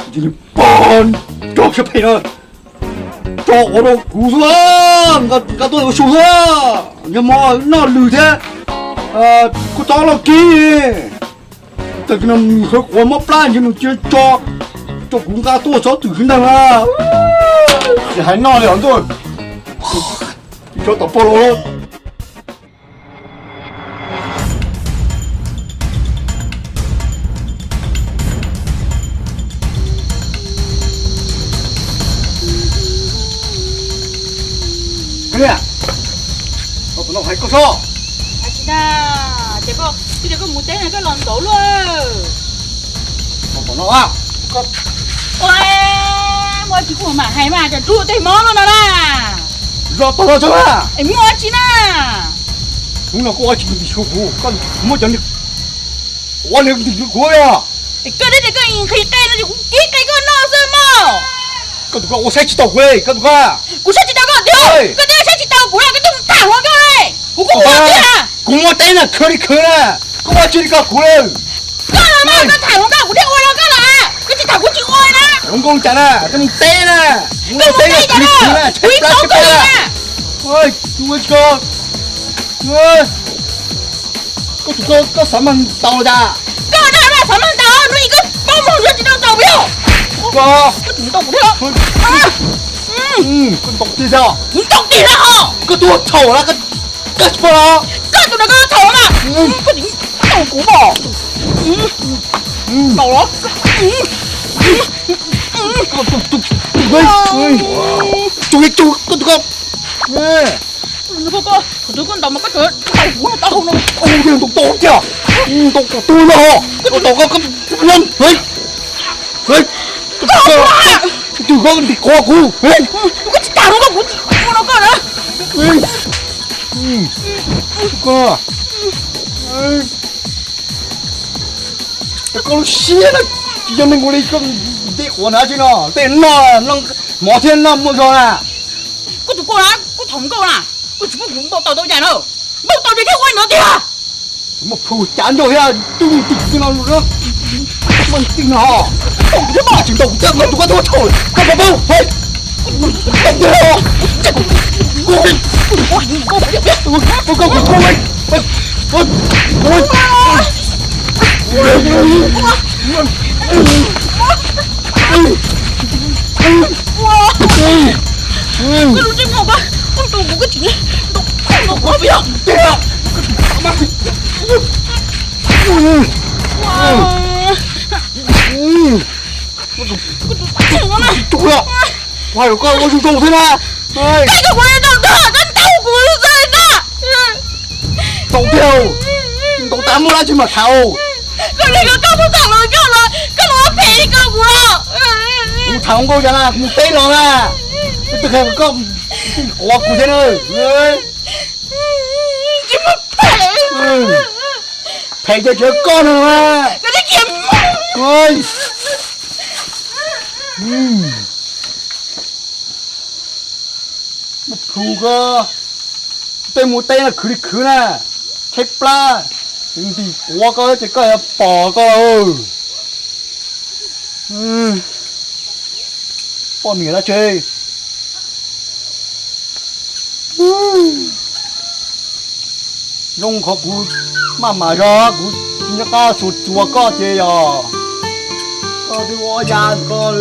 Pog, tso siab phem no, tso quav rau kuv xwb, nqa tuaj ua su xwb, yog mov noj lwm thiab, kuv tau loj kib. Tag kis no nws khawv quav mob plab ntshe nws cia tso, tso kuv nqa tuaj txhob twm xwb ntag na. Tsis hais noj li os ntuj, tso tom pog los. Koj niam, koj tus no hais koj soj. Tsis tas, ces koj, twb tias koj mus teb no koj los ntaus luaj. Ua, muaj tsis kuj mam hais mas, cas rub tej mob luaj no na. Zos tau los txog na. Es muaj dab tsi na? Hnub no koj ua tsis ntim kuv, koj muab cov niag, ua niag ntim kuv li os. Koj twb tias koj nqhis qe no ces kuv kib qe koj noj xwb mog. Koj tus koj ua saib tsis taus kuv li, koj tus koj. Kuv saib tsis taus koj tiag, koj twb saib tsis taus kuv na, koj twb tham hluas nkauj li. Kuv kuj ua tiag. Kuv muaj teb na, khwv li khwv na, koj ua tsis li koj kuv li. Koj los mas koj tham hluas nkauj kuv thiaj ua rau koj los, koj tsis tham kuv tsis ua na. Hluas nkauj cas na, koj mus teb na, mus teb na, khwv li khwv na, tsheb plab tsheb plab na. Tus ua tsis koj, koj tus koj, koj xav mas ntaus los cas? Koj dag mas xav mas ntaus, hnub ib koj paub moog ntsuab tsis tau ntaus yog. Koj, koj tsis ntaus kuv thiab. Koj ntaus tiag thiab. Kuv ntaus tiag na ho. Koj tus thaum na, koj tsis paub los? Koj tus no koj thaum na. Koj tsis ntaus kuv mog. Ntaus los. Koj tus, tus, tus, tus, koj tus koj. Koj, koj, kuv twb koj ntaus mas koj tseem ntaus kuv tau no. Ua tiag, ntaus tau tiag. Ntaus kuv tau no. Koj ntaus koj, koj, koj, koj, koj ntim quav kuv. Koj tsis tas no koj, kuv tsis ua no koj na. Koj, koj lub siab na, tsis yog neeg ua li koj ntim quav na tsis no, tej noj, noj mov thiab noj muaj zog na. Koj tus koj na, koj thaum nkauj na, koj tsis muab kuv npau taws tau cas na, npau taws ces thiaj ua no tiag. Muaj plhu cav nrog thiab twb ntim no, muaj ntim no, tsis ntaus kuv thiab, tus koj tuaj thaum koj paub paub. Koj lub ntsej muag, koj ntaus kuv koj tsis ntaus kuv yog. Koj tus tseem no na. Kuv hais rau koj ua zoo zoo thiab na. Koj tus kuv li tau koj, koj ntaus kuv xwb na. Ntaus tiag, ntaus tas muaj dab tsi mas tham. Koj li koj, koj tub tham los koj los, koj los phem li koj kuv los. Kuv tham nkauj cas na, kuv mus teb los na. Koj twb hais koj quav kuv thiab na. Tsis muaj phem. Phem ces tsis yog koj no na. Koj twb cia muaj plhu koj, tej mus teb no khwv li khwv na, tshaib plab, ntim quav koj ces koj yuav pom koj lawm. Poj niam dab tsi. Zoo qhov kuv maj mam zog kuv tsis nco qab xyuas txuas koj ces yog koj twb ua ya koj.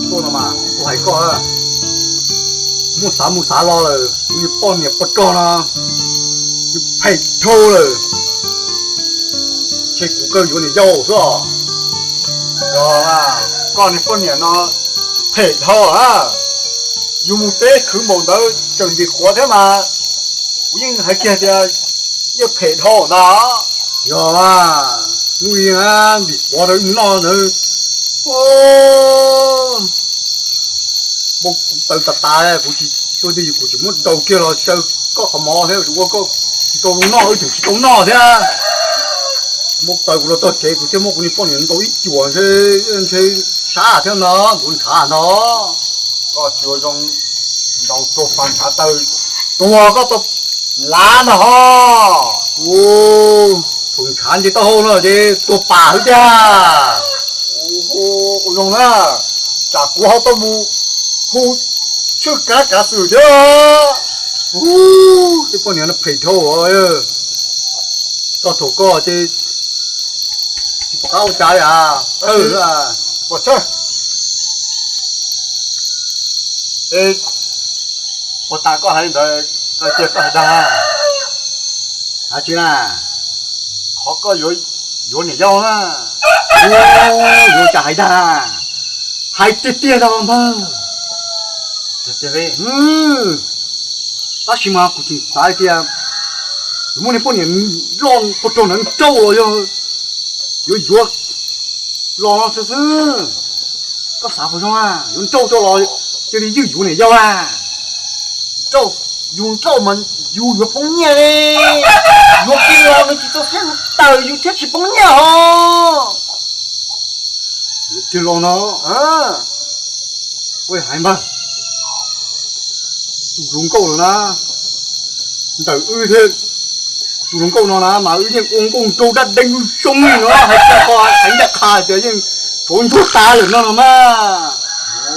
Tuaj no mas kuv hais koj, muaj xav mus xav los lawm, kuv niag poj niam poj rog no nws phem dhau lawm, ntshe kuv kawg yuav niam yau xwb os. Yog koj niag poj niam no phem dhau, yus mus teb khwv npaum ntawd tseem ntim quav thiab mas, kuv yeej hais kiag tias yeej phem dhau ntag. Yog hnub ib ntim quav rau wb noj ntawd, npau kuv taws tas tas, kuv tsis tuaj twg kuv tsis muab daus kiag los xyaw koj qhov mov thiab, ua koj tsis tau zoo noj wb tseem tsis tau noj thiab. Muab taws kuv los txog tsev kuv thiaj muab kuv niag poj niam ntaus ib cuam ntshe, ntshe Sab thiab no, kuv ntshav no. Koj tsis ua zoo ntaus tua pas ntshav taw, tuag koj tau lav no ho. Thaum ntshav nce taub hau no ces tuag pas xwb tiag. Ua zoo na, tsam kuv ho tau mus hu tshwj kav kav xwm thiab. Tej poj niam no phem dhau. Txog thaum koj ces tsis pom qab ua cas li a. Ua tas koj hais li ntawd, koj tias koj hais dag. Hais tsis na, qhov koj yuav niam yau na. Yuav cas hais dag, hais tiag tiag no mas. Tab sis mas kuv tseem xav hais tias yuav muaj niag poj niam loj pog rog ntawd nrauj los yog yuav yuav los no xwb xwb. Koj xav puas zoo a, yuav nrauj tso los cia li ywj yuav niam yau a. Nrauj, yus nrauj mas yus yuav poob nyiaj li. Yuav kiag los nws tsis txaus siab mus tawm yus thiab tsis poob nyiaj hos. Tiag los no, ua hais mas tus hluas nkauj lawm na, ntawm wb thiab tus hluas nkauj no na mas wb yeej ua nkauj nraug dab deev zoo li no, hais txog qhov heev ncaj qha tias yeej tsov ntsuag tas lawm no los mas,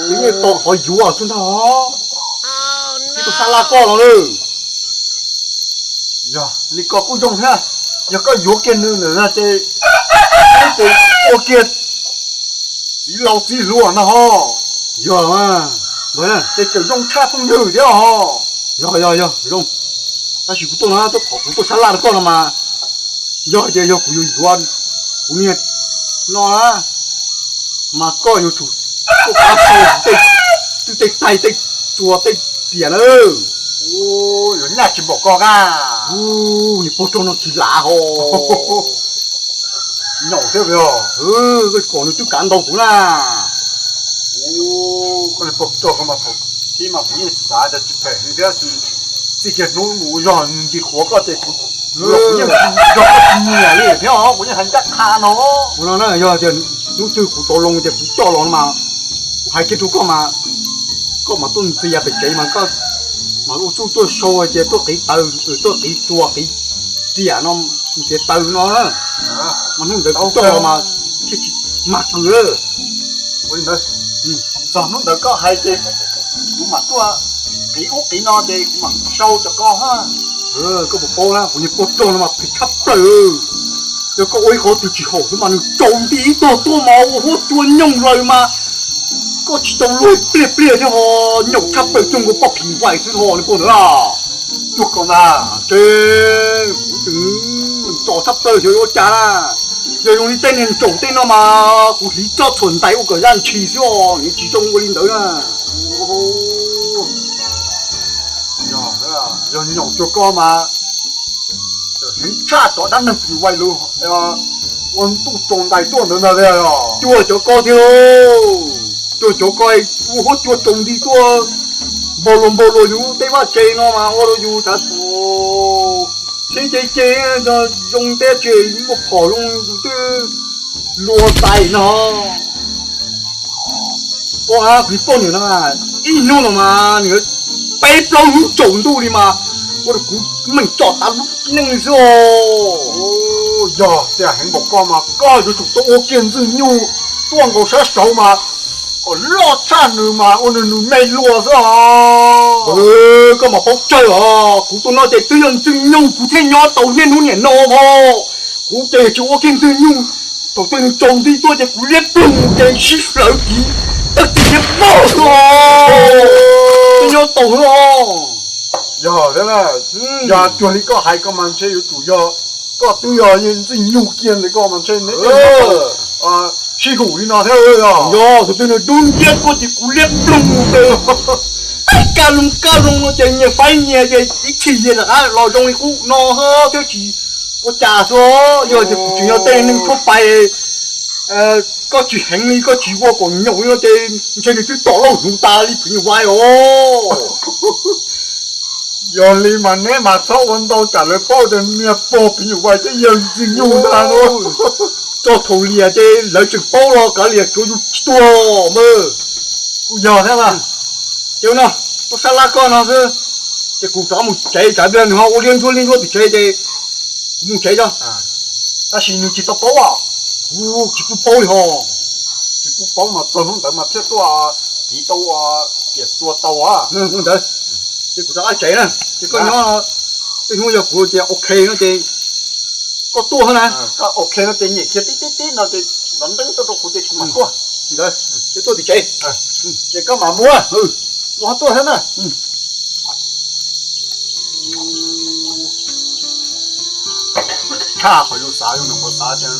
wb yeej tos qhov yuav xwb ntag. Ib tug sab laj koj no lawm. Yog li koj kuj zoo thiab, yog koj yuav kiag nws lawm na ces, ces ua kiag txiv laus txiv hluas no ho. Yog, ces tseem zoo tshaj phooj ywg thiab ho. Yog yog yog zoo, tab sis kuv tuaj no tuaj qhov kuv tuaj sab laj rau koj no mas, yog tias yog kuv yuav yuav kuv niag no na, mas koj yuav tsum tuaj pab sau tej, tej tais tej tsuas tej riam na. Yuav nyaj tsis npaum koj a. Niag pog rog no tsis lav ho. Nyaum thiab, kom nws twb kav ntau kuv na. Koj niag pog rog ko mas thaum thib mas kuv yeej xav tias tsis phem li thiab, txij kiag hnub mus ua zog nti qhuav koj ces kuv, kuv yeej nrog koj tsis nyiam li thiab os, kuv yeej hais ncaj qha no. Ua no na, yog tias hnub twg kuv tau loo ces kuv coj los no mas, kuv hais kiag rau koj mas, koj mas tuaj ntxias pem tsev mas koj mas ua tsuj tuaj sau hais tias tuaj qiv taws, tuaj qiv tsuas qiv riam no, tias taws no na, mas hnub ntawd kuv coj los mas thiaj tsis mag kws. Ua li ntawd, txog hnub ntawd koj hais ces kuv mam tuaj qiv ub qiv no ces kuv mam sau rau koj. Koj puas paub na, kuv niag pog rog no mas phem tshaj plaws. Yog koj ua ib qhov twg tsis haum xwb mas nws tsaus nti ib tog tuaj mas ua huab cua nyooj laws mas koj tsis tau luag pliag pliag thiab ho, nyaum tshaj plaws cuag nkaus poj phim vais xwb ho niag pog ntawd na. Cuag koj ntag, ces kuv tseem txom tshaj plaws xyov yuav ua cas na. Yog zoo li tej niag ntsaum tej no mas kuv hliv txoj txhuam ntais ua kom zaj ntshis xwb os, nws tsis zoo ua li ntawd na. Yog nyaum cuag koj mas heev tshaj cov dab neeg phim vais lus ua ntuj tsaus ntais tuaj ntawd ntag. Cuag cov ko thiab lauj, cuag cov ko ua huab cua tsaus nti tuaj npaug luag npaug luag yus tej vaj tse no mas ua rau yus tav tus sib ce ce, zoo teb tsis muaj phom zoo yus twb luag tais no. Ua kuv poj niam no ib hnub no mas nws peb plaub hnub tsaus ntuj li mas ua rau kuv meem tsom tav lub neej li xwb os. Yog tias heev npaum koj mas koj yuav tsum tau ua kiag ntxwg nyug tuaj nkaus sab saud mas kom loj tshaj nws mas ua nws nws me luag xwb os. Koj mam paub tsawg os, kuv tus no ces twb yog ntxwg nyug kuv thiaj nyob tau niaj hnub niam no os. Kuv ces tsis ua kiag ntxwg nyug, thaum twg nws tsaus nti tuaj ces kuv liab ploog ces sib hlawv kiv tawg tim niag pog xwb os. Twb nyob tau xwb os. Yog thiab, yog cuag li koj hais ko mas ntshe yuav tsum yog koj twb yog ntxwg nyug kiag ntawd ko mas ntshe neb sib hum li no thiab. Yog thaum twg nws dub nciab tuaj ces kuv liab ploog ces kaj loo kaj loo no ces nyias faib nyias ces ib chim ces rov qab los zoo li qub no thiab tsis ua cas xwb. Yog tias kuv tseem yog tej neeg tshuab pais, koj tsis heev li koj tsis ua kom nyaum li no ces ntshe nws twb tom lauj hluv tas li phim nyuj vais os. Yog li mas neb mas txhob ua ntau tsam lawv paub tias niag pog phim nyuj vais twb yog ntxwg nyug ntag no. Txog thaum liam ces lawv tseem paub los kav liam tsuav yus Tuag mas, kuj yog thiab mas. Ces no, tuaj sab laj koj no xwb, ces kuv rov mus tsev, tsam pliag nws ho ua liab ntsuab liab ntsuab tim tsev ces kuv mus tsev tso. Tab sis nws tsis tau paub, kuv tsis pub paub li ho. Tsis pub paub mas txog hnub ntawd mas thiaj tuaj tiv tau, tiam txua tau ntawd. Ces kuv rov qab tsev na, ces koj nyob, tej hnub yog kuv tias ok no ces koj tuaj na. Koj ok no ces nyem kiag tib tib tib no ces nrov nreeb tuaj rau kuv ces kuv mam tuaj ntawd, ces tuaj tim tsev. Ces koj mam mus, mus ho tuaj thiab na. Tshaj qhov yus xav, yus nyuam qhuav xav tias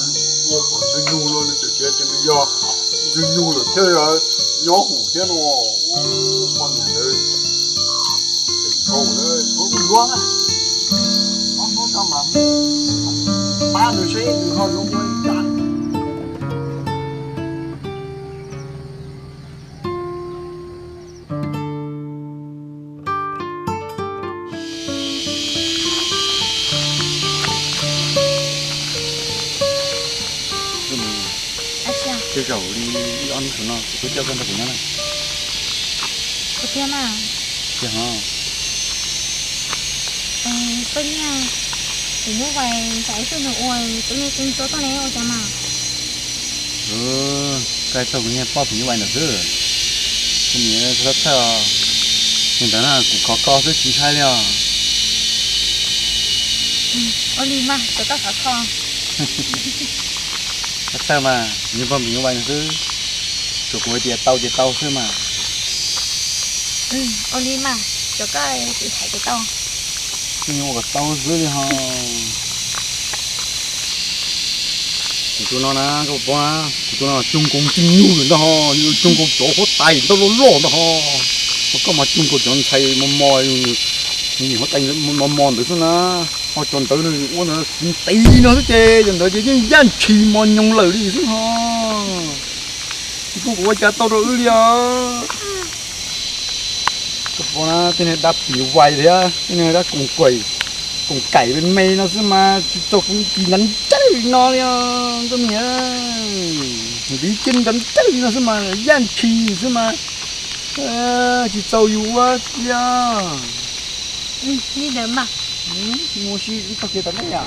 ua kom Ntxwg Nyug los nws tseem tias nws yog Ntxwg Nyug lawm thiaj nyob hum thiab no. Poj niam ntawd tseem dhau lawm, tshuav kuj yuav na. Ob hnub no mas pab nws seb nws ho yuav ua li cas. Tej zaum li ib ob hnub saum no kuv twb coj koj nrog kuv nyob na. Kuv tiag mas. Tiag hov. Koj nyiaj, kuv muab vais ntsais ib tug nws ua, koj nyiaj tseem tso tuaj ne ua cas mas. Koj tau kuv nyiaj poj phim nyuj vais ntawm xwb. Kuv niam txhob txhawj os. Li ntawd na kuv khov kho xwb tsis ntshai li os. Ua li mas, txawm koj khov kho. Txhob txhawj mas, nyiaj poj phim nyuj vais ntawd xwb. Tsuas kuv hais tias tau ces tau xwb mas. Ua li mas, tsuas koj tiv thaiv ces tau. Kuv ua kom tau xwb li ho. Kuv tus no na, koj puas paub na, kuv tus no cog nkaus Ntxwg Nyug lawm ntag ho, cog nkaus cov huab tais ntau loj loj ntag ho. Koj mas cog nkaus cov ntxhais mos mos, nws huab tais mos mos ntawd xwb na. Ho cov ntawd nws ua ntawd ntev no xwb ces cov ntawd ces yeej yaj ntshis mos nyoos lawm li xwb ho. Tsis pub kuv ua cas tau rau wb li os. Koj puas paub na, tej niag dab phim nyuj vais thiab tej niag dab koom kaim, koom kaim me me no xwb mas tsis txaus kuv ntim nrov nrawj li no li os koj niam. Ntiv kiag nrov nrawj li no xwb mas yaj ntshis xwb mas tsis txaus yus ua li os. Li ntawd mas. Mus si tau kiag tom nej yom.